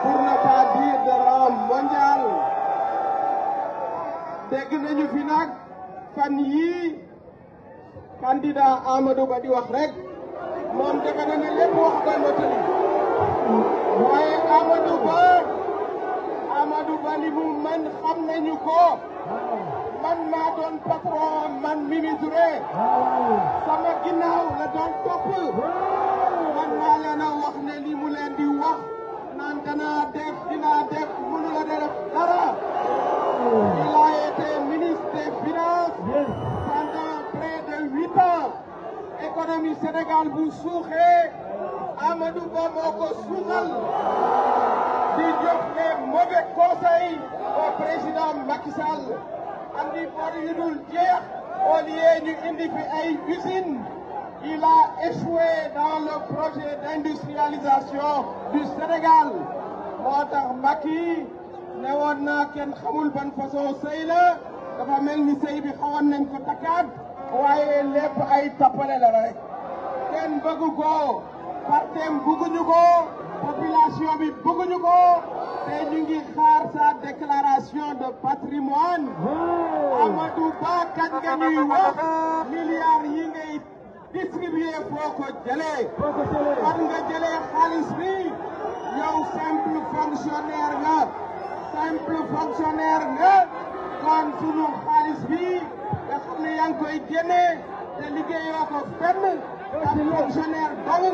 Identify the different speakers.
Speaker 1: pour ne pas dire de rang mondial. dégg nañu fi nag fan yii candidat Amadou Ba di wax rek moom defe na ne lépp wax koy mottali waaye Amadou Ba li mu mën xam nañu ko. man maa doon patron man Mimi Touré sama ginnaaw la doon topp man maa leen a wax ne li mu leen di wax naan dinaa def mënu la def dara. Il a été ministre des Finances pendant près de 8 ans. Économie Sénégal bu suuxee Amadou Ba moo ko suuxal di jox les mauvais conseils au président Macky Sall. andi bor yu dul jeex au lieu ñu indi fi ay usines. Il a échoué dans le projet d'industrialisation du Sénégal. moo tax Macky ne woon naa kenn xamul ban façon sëy la dafa mel ni sëy bi xawoon nañ ko takkaat waaye lépp ay tappale la rek kenn bëggu ko partem bëgguñu ko population bi bëgguñu ko te ñu ngi xaar sa déclaration de patrimoine. Amadou Ba kañ nga ñuy wax milliards yi ngay distribuer foo ko jëlee fan nga jëlee xaalis bi yow simple fonctionnaire nga kon sunu xaalis bi nga xam ne yaa ngi koy génne te liggéeyoo ko fenn ab fonctionnaire dong nga